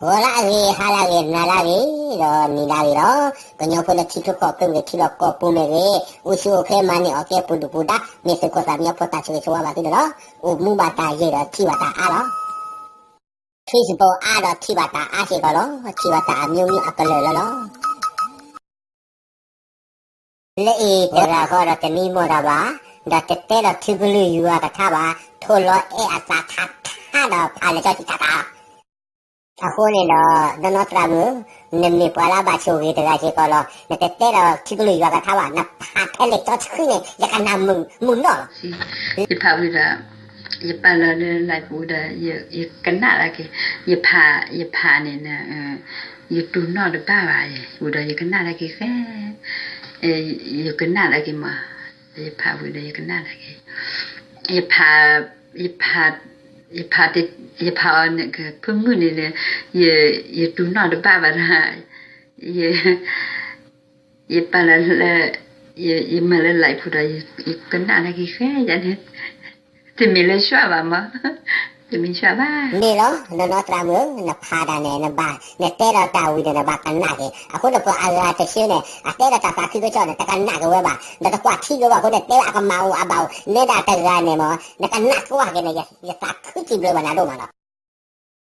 ဂီၤလၢအဂ့ၤ, ဟါလၢအဂ့ၤ, နၤလၢအဂ့ၤ, ဒီးနံၤလၢအဂ့ၤလီၤ. ကညီဖိလၢထံချၢကီၢ်ချၢမ့ၢ်ဂ့ၤ, ထံလီၢ်ကီၢ်ပူၤမ့ၢ်ဂ့ၤ, အိၣ်ဆူၣ်အိၣ်ချ့ မၤန့ၢ်အီၣ်ကဲ ပူၤဒုၣ်ပူၤဒါ, မ့ၢ်သုးခိၣ်သးမံညီဖိတၢ်ဆိၣ်ဂ့ၤဆိၣ်ဝါဘၣ်သုန့ၣ်လီၤ. အိၣ်မူဘၣ်တၢ်ယံာ်ဒီးထံၣ်ဘၣ်တၢ်အါလီၤ. ထံစဘိအါဒီးထံၣ်ဘၣ်တၢ်အါစ့ၢ်ကီးလီၤ. ထံၣ်ဘၣ်တၢ်အမျိုးမျိုးအကလုာ်လီၤလီၤ. လၢအံၤတဂၤဃီဒီးတမံမီၢ်တၢ်ဘၣ်, ဒီးတတဲဒီးထံကလုၢ်ယွၤကထါဘၣ်, ထိၣ်လီၤအဲၣ်အသးထါထါဒီးဖးလဲၤကၠီဆံတၢ်တၢ်လီၤ. အဃိန့ၣ်ဒီး နီၢ်နီၢ်သရၣ်မုၣ်, နမ့ၢ်ပှၤလၢအဘၣ်ဆိၣ်ဂ့ၤတဂၤစ့ၢ်ကီးလီၤ. နတတဲဒီးထံကလုၢ်ယွၤကထါဘၣ်, နဖးဖဲလဲၤကၠီဆံန့ၣ် ယကနၣ်မုာ်မုာ်နီၢ်လီၤ. ယဖးဝံၤဒီး ယပာ်လီၤလၢ live ပူၤဒီး ယကနၣ်လၢက့ၤ, ယဖး, ယဖးန့ၣ် ယတူၢ်နီၣ်တဘၣ်ဘၣ်, ဝံၤဒီးယကနၣ်လၢက့ၤဃဲ, ယကနၣ်လၢက့ၤမး, ယဖးဝံၤဒီးယကနၣ်လၢက့ၤ, ယဖး, ယဖး, ယဖး, ယဖးအီၤန့ၣ် ဖုမုၣ်န့ၣ်လၢ, ယတူၢ်နီၣ်တဘၣ်ဘၣ်ဒီး, ယ ယပာ်လီၤလၢ, ယမၤလၢ live ပူၤဒီး ယကနၣ်လၢက့ၤဃဲယၤန့ၣ်, တမ့ၢ်လၢဆှၢဘၣ်မး, တမ့ၢ်ဆှၢဘၣ်. န့ၣ်လီၤ, နီၢ်နီၢ်သရၣ်မုၣ်, နဖးဒၣ်န့ၣ် နဘၣ်, နတဲဒီးတၢ်ဝံၤန့ၣ် နဘၣ်ကနၣ်က့ၤ. အဃိန့ၣ် ပှၤအဂၤတဆၢန့ၣ် အတဲဒီးတၢ်သးခုကစီၣ်န့ၣ် တကနၣ်က့ၤဝဲဘၣ်, ဒီးတကွၢ်ထံက့ၤဝဲဘၣ်အဃိန့ၣ် တဲဝဲအကမၣ်အိၣ်အဘၣ်အိၣ်, နဲဒၣ်တဂၤန့ၣ်မး, နကနၣ်ကွၢ်က့ၤန့ၣ် ယသးခုစံးဘျုးဘၣ်နၤဒိၣ်မးလီၤ.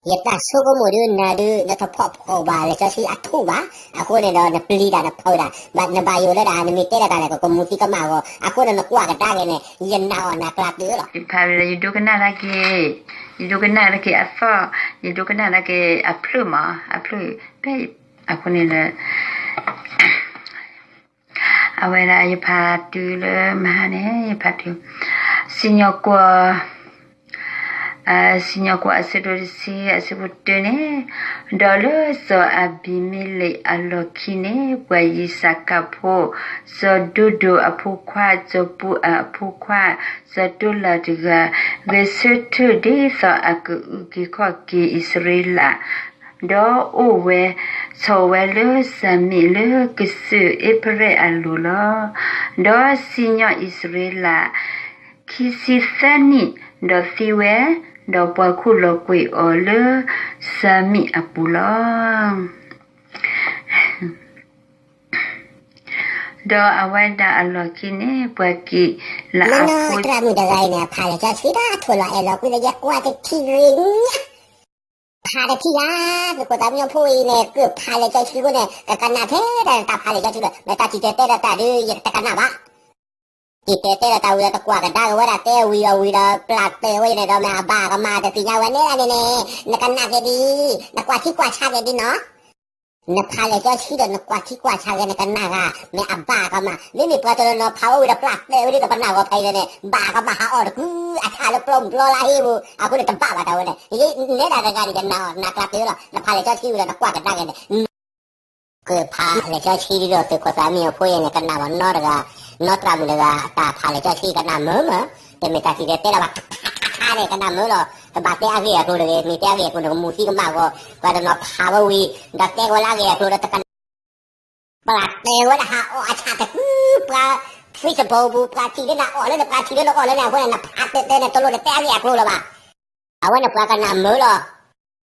ယတၢ်ဆိကမိၣ်ဒုးနၤဒုး နတဖီၣ်ဖီၣ်ဘၣ်လဲၤကၠီဆံအထူၣ်ဘၣ်, အဃိန့ၣ်ဒီး နပျံၤတၢ်နဖုးတၢ်, နဘၣ်ယိၣ်လၢဒၣ် နမ့ၢ်တဲတၢ်န့ၣ် ကကမူၤသံကမၣ်အဂီၢ်, အဃိန့ၣ် နကွၢ်ကဒါက့ၤန့ၣ် ယနာ်အီၤနၤကျါတုၤလီၤ. ယဖးဝံၤဒီး ယဒိကနၣ်တၢ်က့ၤ, ယဒိကနၣ်တၢ်က့ၤအသီၣ်, ယဒိကနၣ်တၢ်က့ၤအဖျၢၣ်မး, အဖျၢၣ်, ဖဲ, အဃိန့ၣ်ဒီး အဝဲဒၣ်ယဖးတုၤလၢမဟါန့ၣ် ယဖးတုၤ, စံၣ်ညီၣ်ကွီၢ်, စံၣ်ညီၣ်ကွီၢ်အဆၢဒိၣ်တဆံ အဆၢဖိတၢန့ၣ်, ဒီးလၢစီၤအဘံၤမ့လ့းအလီၢ်ခံန့ၣ် ပှၤယံၡကၤဖိ, စီၤဒိဒိၣ်အဖိခွါ, စီၤပူၤအၤအဖိခွါ, စီၤတိလၤတဂၤ, ဂဲၤဆၢထၢၣ်ဒ်သိးအကအုၣ်က့ၤခီၣ်က့ၤအံၣ်စရ့လး ဒီးအိၣ်ဝဲ, ဆိးဝဲလၢစၤမံးလၢကစၢၢ်အ့ဖရဲၣ်အလိၤလီၤ. ဒီးစံၣ်ညီၣ်အံၣ်စရ့လး ခံဆံသၢနံၣ်, ဒီးသံဝဲ, ဒီးပှၤခိၣ်လီၤကွံာ်အီၤလၢစၤမံးအပူၤလီၤ. ဒီးအဝဲဒၣ်အလီၢ်ခံန့ၣ် ပှၤက့ၤလၢအဖိ သရၣ်မုၣ်တဂၤအံၤန့ၣ် အဖးလဲၤကၠီဆံဒီးထိၣ်လီၤအဲၣ်လီၤကွံဒီး ယကွၢ်တထံၣ်ဂ့ၤညါ, ဖးတထံၣ်ဧါ, သုးခိၣ်သးမံညီဖိအံၤန့ၣ် ကဖးလဲၤကၠီဆံအဃိန့ၣ် ကကနၣ်ထဲဒၣ်တၢ်ဖးလဲၤကၠီဆံလီၤ. မ့ၢ်တၢ်စံၣ်တဲၤတဲဒီးတၢ်ဒုး ယတကနၣ်ဘၣ်. စံၣ်တဲၤတဲဒီးတၢ်ဝံၤဒီး တကွၢ်ကဒါက့ၤဝဲဒၣ် တဲဝံၤဒီးဝံၤဒီး ပျၢ်တဲာ်ဝဲန့ၣ်ဒီး မ့ၢ်အဘၣ်ကမၣ်တသ့ၣ်ညါဝဲန့ၣ်န့ၣ်န့ၣ်, နကနၣ်က့ၤဒ်အံၤ, နကွၢ်ထံကွၢ်ဆးက့ၤဒ်နီၤ. နဖးလဲၤကၠီဆံဒီး နကွၢ်ထံကွၢ်ဆးက့ၤ နကနၣ်ဂ့ၤ, မ့ၢ်အဘၣ်ကမၣ်. မ့မ့ၢ်ပှၤတနီၤနီၤဖးဝဲဝံၤဒီး ပျၢ်တဲာ်ဝဲဒၣ်ဒီး ပနၢ်ဂီၤဖဲအံၤန့ၣ် ဘၣ်ကမၣ်ဟးအီၣ်တကု, အဆၣ်လၢပျီမုၢ်ပျီလၢဟ့ၣ်ပူၤ, အဃိန့ၣ် တဘၣ်ဘၣ်တၢ်ဝဲန့ၣ်. နဲဒၣ်တဂၤန့ၣ် ယနာ်အီၤနၤကျါတုၤလီၤ. နဖးလဲၤကၠီဆံဝံၤဒီး နကွၢ်ကဒါက့ၤန့ၣ် ကဖးလဲၤကၠီဆံဒီး သုးခိၣ်သးမံညီဖိအံၤန့ၣ် ကနၣ်ဝဲနီတဂၤ, နီတဂၤမုၣ်တဂၤ တၢ်ဖးလဲၤကၠီဆံကနၣ်မုာ်မး, တမ့ၢ်တၢ်စံၣ်တဲၤတဲလၢၤဘၣ်, ခါခါန့ၣ် ကနၣ်မုာ်လီၤ. တဘၣ်တဲအဂ့ၢ်အကျိၤတဂ့ၤ, မ့ၢ်တဲအဂ့ၢ်အကျိၤန့ၣ် ကမူၤသံကမၣ်အဂီၢ်, ပှၤတနီၤဖးဝဲဝံၤ ဒီးတဲကဝဲလၢအဂ့ၢ်အကျိၤဒီးတကနၣ်, ပျၢ်တဲာ်ဝဲဒၣ်ဟးအီၣ်အဆၣ်တကု, ပှၤ Facebook ပူၤ ပှၤထံၣ်လၢနအီၣ်လၢနပှၤထံၣ်လၢနအီၣ်လၢန့ၣ် အဃိန့ၣ် နဖးတဲာ်တဲာ်န့ၣ် တလိၣ်နတဲအဂ့ၢ်အကျိၤလၢၤဘၣ်. အဝဲန့ၣ်ပှၤကနၣ်မုာ်လီၤ.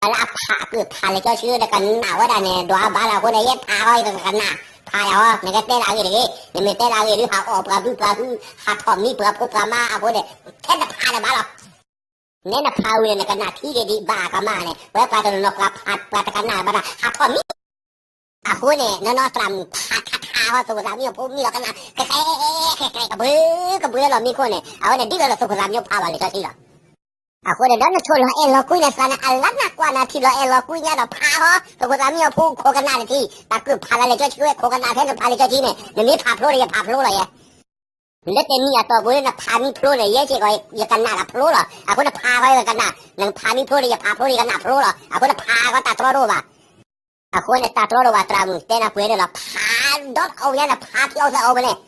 လၢအဖးအကုၢ်ဖးလဲၤကၠီဆံဒီး ကနၣ်ဝဲဒၣ်န့ၣ် ဒွးဘၣ်လီၤ. အဃိန့ၣ် ယဲဖးအီၤ ယကကနၣ်, ဖးယၤအီၤ နကတဲလၢအဂ့ၢ်တဂ့ၤ, နမ့ၢ်တဲလၢအဂ့ၢ်ဒုး ဟးအီၣ်ပှၤဘုပှၤဟု, ဟးထီၣ်မံပှၤဖိပှၤမါအဃိန့ၣ်, ထဲနဖးန့ၣ်ဘၣ်လီၤ. နဲနဖးဝံၤန့ၣ် နကနၣ်ထံက့ၤဒံးဘၣ်ကမၣ်န့ၣ်, ပှၤပှၤတနီၤနီၤပှၤဖးပှၤတကနၣ်ဘၣ်ဒီး ဟးထီၣ်မံ အဃိန့ၣ် နီၢ်နီၢ်သရၣ်မုၣ်ဖးထးထးဟီ သုးခိၣ်သးမံညီဖိမံလီၤကနၣ် ကဲကဲ ကဲကဲ ကဘှ့ ကဘှ့လီၤမံခိၣ်န့ၣ်, အဝဲန့ၣ်ဒ်သိးလၢ သုးခိၣ်သးမံညီဖးဘၣ်လဲၤကၠီဆံလီၤ. အဃိန့ၣ်ဒီး နထိၣ်လီၤအဲၣ်လီၤကွံန့ၣ် သးန့ၣ် အလၢနကွၢ်နၤထံၣ်လီၤအဲၣ်လီၤကွံညါဒီးဖးဟီ သုးခိၣ်သးမံညီဖိခိးကနၣ်တထံၣ်, တၢ်ကုၢ်ဖးလၢလဲၤကၠီဆံဝဲ ခိးကနၣ်ထဲနဖးလဲၤကၠီဆံန့ၣ် နမ့ၢ်ဖးဖျိဒီး ယဖးဖျိလီၤယဲ လၢတနံၤအတီၢ်ပူၤလၢနဖးမံဖျိန့ၣ် ယဲစ့ၢ်ကီး ယကနၣ်ဒီးဖျိလီၤ. အဃိနဖးဃီယကနၣ်, နဖးမံဖျိဒီး ယဖးဖျိဒီး ယကနၣ်ဖျိလီၤ. အဃိနဖးဃီတၢ်တြီတအိၣ်ဘၣ်. အဃိန့ၣ် တၢ်တြီတအိၣ်ဘၣ် သရၣ်မုၣ်တဲနၤပှဲၤန့ၣ်လီၤ. ဖးဒီးအီၣ်ညါန့ၣ် ဖးထံအီၣ်သၢအီၣ်ပူၤန့ၣ်,